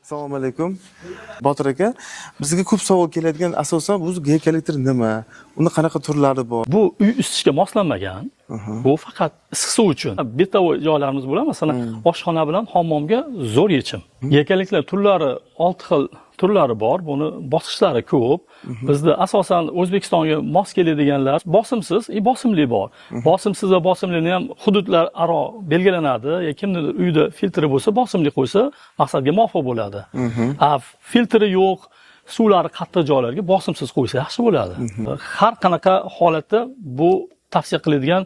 Assalomu alaykum. Botir aka, bizga ko'p savol keladigan asosan bu geokollektor nima? Uni qanaqa turlari bor? Bu uy isitishga moslanmagan. Bu faqat issiq suv uchun. Betovoy joylarimiz bo'ladi, masalan, oshxona bilan hammomga zo'r yechim. Geokollektorlar turlari 6 xil turlari bor. Buni bosqichlari ko'p. Bizda asosan O'zbekistonga mos keladiganlar bosimsiz, bosimli bor. Bosimsiz va bosimlini ham hududlar aro belgilanadi. Ya kimnidir uyda filtri bo'lsa, bosimli qo'ysa, maqsadga muvofiq bo'ladi. A filtri yo'q, suvlari qattiq joylarga bosimsiz qo'ysa yaxshi bo'ladi. Har qanaqa holatda bu tavsiya qiladigan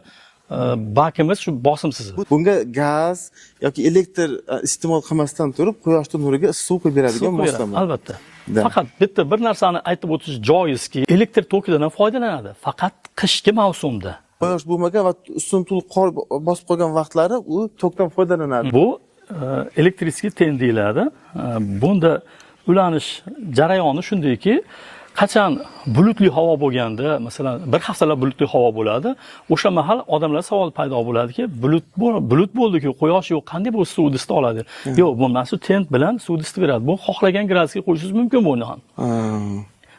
bakimiz shu bosimsiz. Bunga gaz yoki elektr iste'mol qilmasdan turib quyoshning nuriga issiq suv qo'yib beradigan moslama. Albatta. Faqat bitta bir narsani aytib o'tish joizki, elektr tokidan ham foydalanadi. Faqat qishki mavsumda. Quyosh bo'lmagan va ustun to'liq qor bosib qolgan vaqtlari u tokdan foydalanadi. Bu elektrический ten deyiladi. Bunda ulanish jarayoni shundayki, qachon bulutli havo bo'lganda, masalan, bir haftalab bulutli havo bo'ladi, o'sha mahal odamlar savol paydo bo'ladiki, bulut bo'ldi-ku, quyosh yo'q, qanday bu suvni isita oladi? Yo'q, bu mana shu tent bilan suvni isitib beradi. Bu xohlagan gradusga qo'yishingiz mumkin buni ham.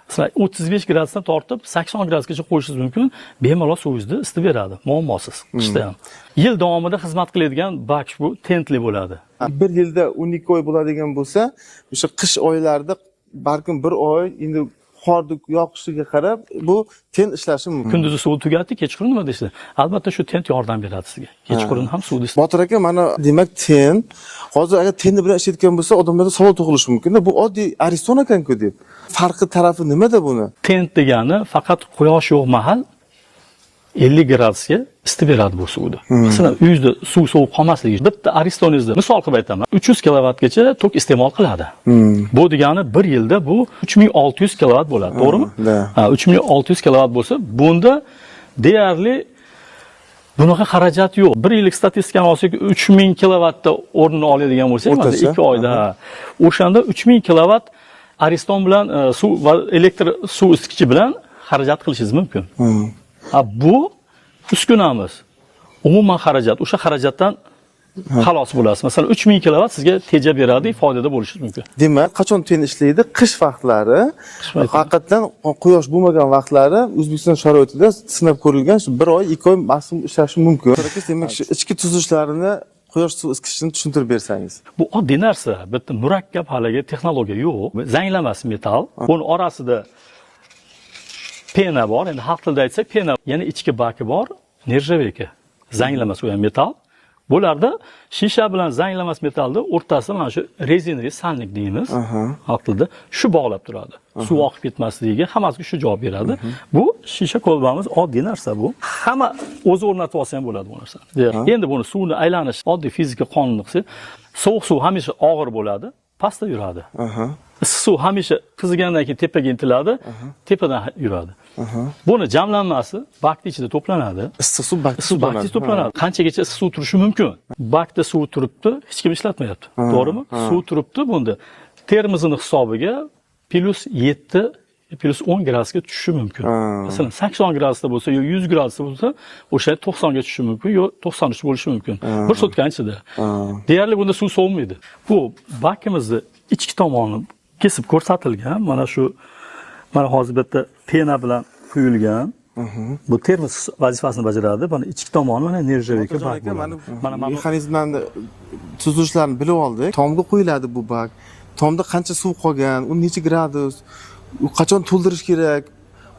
Masalan, 35 gradusdan tortib 80 gradusgacha qo'yishingiz mumkin, bemalol suvingizni isitib beradi, muammosiz, qishda ham. Yil davomida xizmat qiladigan bak bu tentli bo'ladi. Bir yilda 12 oy bo'ladigan bo'lsa, o'sha qish oylarida balkim bir oy endi qorni yoqishiga qarab bu tent ishlashi mumkin. Kunduzi suv tugatdi, kechqurun nima deysiz? Albatta shu tent yordam beradi sizga. Kechqurun ham suvni. Botir aka, mana demak tent, hozir agar tentni bilan ishlayotgan bo'lsa, odamlarda savol tug'ilishi mumkin-da, bu oddiy Ariston ekan-ku deb. Farqi tarafi nimada buni? Tent degani faqat quyosh yo'q mahal 50 gradusga isitib beradi bu suvni. Masalan, uyingizda suv sovib qolmasligi. Bitta Aristoningizda misol qilib aytaman, 300 kilovatgacha tok iste'mol qiladi. Bu degani bir yilda bu 3600 kilovat bo'ladi, to'g'rimi? Ha, 3600 kilovat bo'lsa, bunda deyarli bunaqa xarajat yo'q. Bir yillik statistikani olsak, 3000 kilovatda o'rnini oladigan bo'lsak, masalan, 2 oyda, o'shanda 3000 kilovat Ariston bilan suv va elektr suv isitgichi bilan xarajat qilishingiz mumkin. Ha, bu uskunamiz. Umuman xarajat, o'sha xarajatdan xalos bo'lasiz. Masalan, 3000 kilovat sizga tejab beradi, foydada bo'lishingiz mumkin. Demak, qachon ten ishlaydi? Qish vaqtlari, haqiqatan quyosh bo'lmagan vaqtlari O'zbekiston sharoitida sinab ko'rilgan shu 1 oy, 2 oy maksimum ishlashi mumkin. Demak, shu ichki tuzilishlarini, quyosh suv isitgichini tushuntirib bersangiz. Bu oddiy narsa, bitta murakkab haligi texnologiya yo'q. Zanglamas metal. Buni orasida pena bor, endi xalq tilida aytsak pena, yana ichki baki bor, nerjaveyka. Zanglamas u ham metal. Bularda shisha bilan zanglamas metalni o'rtasida mana shu rezinli salnik deymiz. Xalq tilida shu bog'lab turadi. Suv oqib ketmasligiga hammasiga shu javob beradi. Bu shisha kolbamiz oddiy narsa bu. Hamma o'zi o'rnatib olsa ham bo'ladi bu narsani. Endi buni suvni aylanish oddiy fizika qonuni qilsa, sovuq suv hamisha og'ir bo'ladi, pastda yuradi. Issiq suv hamisha qizigandan keyin tepaga intiladi, tepadan yuradi. Buni jamlanmasi bakni ichida to'planadi. Issiq suv bakda to'planadi. Qanchagacha issiq suv turishi mumkin? Bakda suv turibdi, hech kim ishlatmayapti. To'g'rimi? Suv turibdi bunda. Termosini hisobiga +7, +10 gradusga tushishi mumkin. Masalan, 80 gradusda bo'lsa yo 100 gradusda bo'lsa, o'sha 90 ga tushishi mumkin yo 93 bo'lishi mumkin. Bir sutka ichida. Deyarli bunda suv sovimaydi. Bu bakimizni ichki tomoni kesib ko'rsatilgan, mana shu, mana hozir bitta pena bilan quyilgan. Bu termos vazifasini bajaradi. Mana ichki tomoni mana nerjaveyka bak bo'ladi. Mana mexanizmlarni, tuzilishlarini bilib oldik. Tomga qo'yiladi bu bak. Tomda qancha suv qolgan, u necha gradus, u qachon to'ldirish kerak,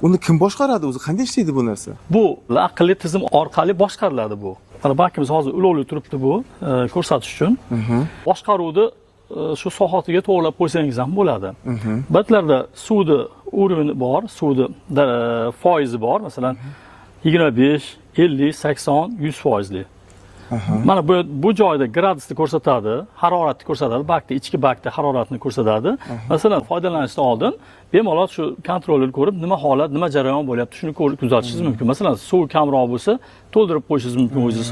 uni kim boshqaradi o'zi, qanday ishlaydi bu narsa? Bu aqlli tizim orqali boshqariladi bu. Mana bakimiz hozir ulovli turibdi bu, ko'rsatish uchun. Boshqaruvni shu soatiga to'g'rilab qo'ysangiz ham bo'ladi. Batlarda suvni уровень bor, suvni foizi bor, masalan, 25, 50, 80, 100 foizli. Mana bu joyda gradusni ko'rsatadi, haroratni ko'rsatadi, bakda, ichki bakda haroratni ko'rsatadi. Masalan, foydalanishdan oldin bemalol shu kontrolni ko'rib, nima holat, nima jarayon bo'lyapti, shuni ko'rib kuzatishingiz mumkin. Masalan, suv kamroq bo'lsa, to'ldirib qo'yishingiz mumkin o'zingiz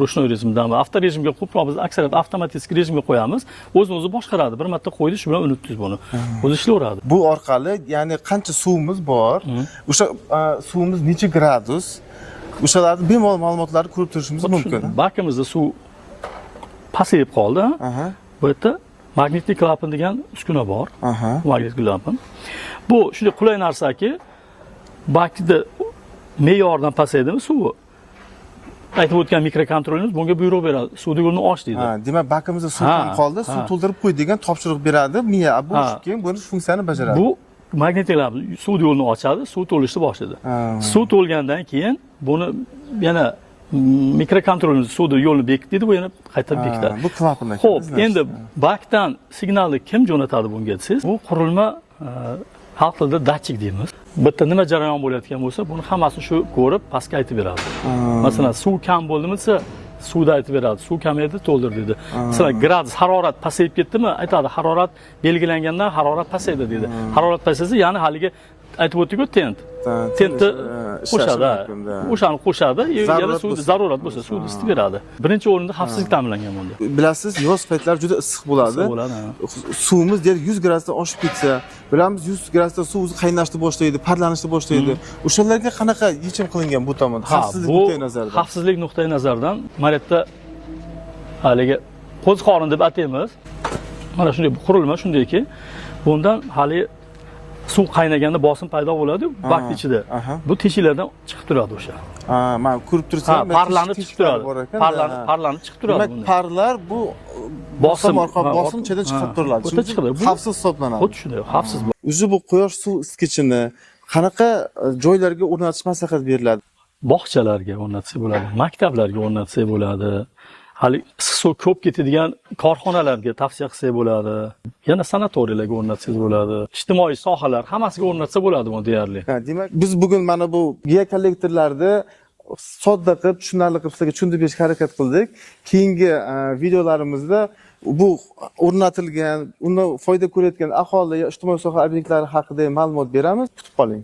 ручной rejimdan va avtorejimga ko'proq biz aksariyat avtomatik rejimga qo'yamiz. O'zini o'zi boshqaradi. Bir marta qo'ydi, shu bilan unutdingiz buni. O'zi ishlayveradi. Bu orqali, ya'ni qancha suvimiz bor, o'sha suvimiz necha gradus, o'shalarni bemalol ma'lumotlarni ko'rib turishimiz mumkin. Bakimizda suv pasayib qoldi. Bu yerda Magnitli klapan degan uskuna bor. Magnitli klapan. Bu shunday qulay narsaki, bakda me'yordan pasaydimi suvi? Aytib o'tgan mikrokontrolimiz bunga buyruq beradi. Suvni yo'lini och deydi. Demak, bakimizda suv kam qoldi, suv to'ldirib qo'y degan topshiriq beradi. Miya bu keyin buni funksiyani bajaradi. Bu magnitli klapan suvni yo'lini ochadi, suv to'lishni boshlaydi. Suv to'lgandan keyin buni yana mikrokontrolimiz suvni yo'lini bekitdi, bu yana qayta bekitadi. Bu klapan ekan. Xo'p, endi bakdan signalni kim jo'natadi bunga desangiz, bu qurilma xalq tilida datchik deymiz. Bitta nima jarayon bo'layotgan bo'lsa, buni hammasini shu ko'rib pastga aytib beradi. Masalan, suv kam bo'ldimi desa, suvda aytib beradi. Suv kamaydi, to'ldir deydi. Masalan, gradus harorat pasayib ketdimi, aytadi, harorat belgilangandan harorat pasaydi deydi. Harorat pasaysa, ya'ni haligi aytib o'tdik-ku, tent. Tentni qo'shadi. O'shani qo'shadi, yana suvni zarurat bo'lsa, suvni isitib beradi. Birinchi o'rinda xavfsizlik ta'minlangan bunda. Bilasiz, yoz paytlari juda issiq bo'ladi. Suvimiz deyarli 100 gradusdan oshib ketsa, bilamiz 100 gradusda suv o'zi qaynashni boshlaydi, parlanishni boshlaydi. O'shalarga qanaqa yechim qilingan bu tomonda? Xavfsizlik nuqtai nazaridan. Xavfsizlik nuqtai nazaridan mana bu yerda haligi qo'ziqorin deb ataymiz. Mana shunday qurilma shundayki, bundan hali suv qaynaganda bosim paydo bo'ladi bak ichida. Bu teshiklardan chiqib turadi o'sha. Mana ko'rib tursam, parlanib chiqib turadi. Parlanib chiqib turadi. Demak, parlar bu bosim orqali bosim ichidan chiqib turiladi. Xavfsiz hisoblanadi. Xuddi shunday, xavfsiz. O'zi bu quyosh suv isitgichini qanaqa joylarga o'rnatish maslahat beriladi? Bog'chalarga o'rnatsa bo'ladi, maktablarga o'rnatsa bo'ladi. Hali issiq suv ko'p ketadigan korxonalarga tavsiya qilsak bo'ladi. Yana sanatoriylarga o'rnatsangiz bo'ladi. Ijtimoiy sohalar hammasiga o'rnatsa bo'ladi buni deyarli. Demak, biz bugun mana bu geokollektorlarni sodda qilib, tushunarli qilib sizlarga tushuntirib berishga harakat qildik. Keyingi videolarimizda bu o'rnatilgan, undan foyda ko'rayotgan aholi, ijtimoiy soha obyektlari haqida ma'lumot beramiz. Kutib qoling.